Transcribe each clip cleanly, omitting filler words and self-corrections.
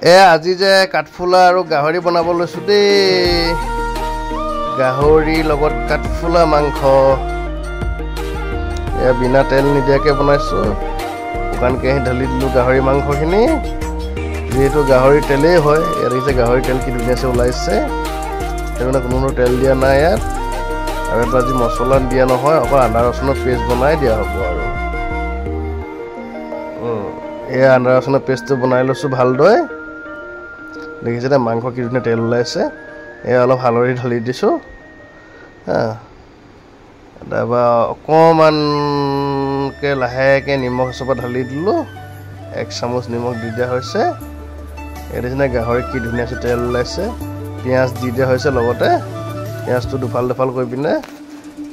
আজি যে কাঠফুলা আৰু গাহৰি বনাব লৈছো দেই। গাহৰিৰ লগত কাঠফুলা মাংস, এয়া বিনা তেল নিদিয়াকৈ বনাইছোঁ। শুকান কেৰাহীত ঢালি দিলোঁ গাহৰি মাংসখিনি, যিহেতু গাহৰি তেলেই হয়। ইয়াত দেখিছে গাহৰি তেল কি ধুনীয়াছে ওলাইছে, সেইকাৰণে কোনো তেল দিয়া নাই ইয়াত। আৰু ইয়াত আজি মছলা দিয়া নহয়, অকল আদা ৰচুনৰ পেষ্ট বনাই দিয়া হ'ব। আৰু এয়া আদা ৰচুনৰ পেষ্টটো বনাই লৈছোঁ ভালদৰে। দেখিছেনে মাংস কি ধুনীয়া তেল ওলাইছে। এয়া অলপ হালধি ঢালি দিছোঁ, তাৰপৰা অকণমানকৈ লাহেকৈ নিমখ এচপা ঢালি দিলোঁ, এক চামুচ নিমখ দি দিয়া হৈছে। এই দেখিছেনে গাহৰি কি ধুনীয়াছে তেল ওলাইছে। পিঁয়াজ দি দিয়া হৈছে লগতে, পিঁয়াজটো দুফাল দুফাল কৰি পিনে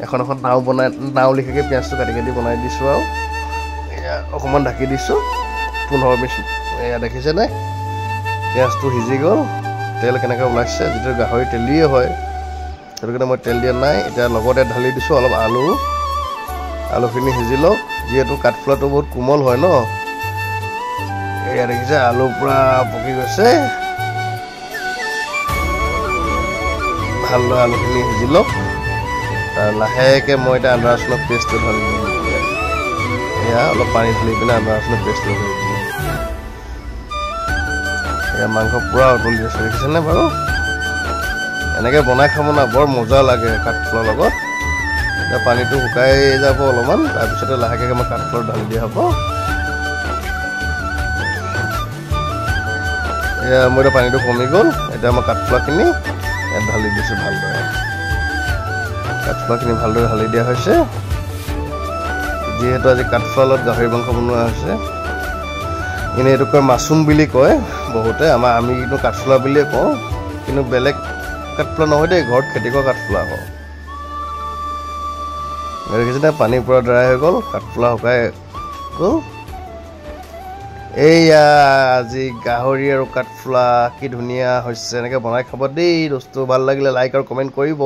এখন এখন নাও বনাই, নাও লিখাকৈ পিঁয়াজটো কাটি কাটি বনাই দিছোঁ। আৰু এয়া অকণমান ঢাকি দিছোঁ 15 মিনিট। এয়া দেখিছেনে পিঁয়াজটো সিজি গ'ল, তেল কেনেকৈ ওলাইছে। যিটো গাহৰি তেলিয়ে হয়, সেইটো কাৰণে মই তেল দিয়া নাই। এতিয়া লগতে ঢালি দিছোঁ অলপ আলু, আলুখিনি সিজি লওক, যিহেতু কাঠফুলাটো বহুত কোমল হয় ন। এয়া দেখিছে আলু পূৰা পকি গৈছে, ভালদৰে আলুখিনি সিজি লওক। তাৰ লাহেকৈ মই এতিয়া আদা ৰচুনৰ পেষ্টটো ঢালি দিম। এয়া অলপ পানী ঢালি পিনে আদা ৰচুনৰ পেষ্টটো ঢালি দিম। এয়া মাংস পূৰা উতলি আছে, দেখিছেনে বাৰু? এনেকৈ বনাই খাব না, বৰ মজা লাগে কাঠফুলাৰ লগত। এতিয়া পানীটো শুকাই যাব অলপমান, তাৰপিছতে লাহেকৈ মই কাঠফুলা ঢালি দিয়া হ'ব। এয়া মোৰ এতিয়া পানীটো কমি গ'ল, এতিয়া মই কাঠফুলাখিনি ইয়াত ঢালি দিছোঁ ভালদৰে। কাঠফুলাখিনি ভালদৰে ঢালি দিয়া হৈছে, যিহেতু আজি কাঠফুলাৰ লগত গাহৰি মাংস বনোৱা হৈছে। এনেই এইটো কয় মাছৰুম বুলি কয় বহুতে, আমি কিন্তু কাঠফুলা বুলিয়ে কওঁ, কিন্তু বেলেগ কাঠফুলা নহয় দেই, ঘৰত খেতি কৰা কাঠফুলা আকৌ। দেখিছেনে পানী পূৰা ড্ৰাই হৈ গ'ল, কাঠফুলা শুকাই গ'ল। এইয়া আজি গাহৰি আৰু কাঠফুলা কি ধুনীয়া হৈছে, এনেকৈ বনাই খাব দেই দোস্ত। ভাল লাগিলে লাইক আৰু কমেণ্ট কৰিব।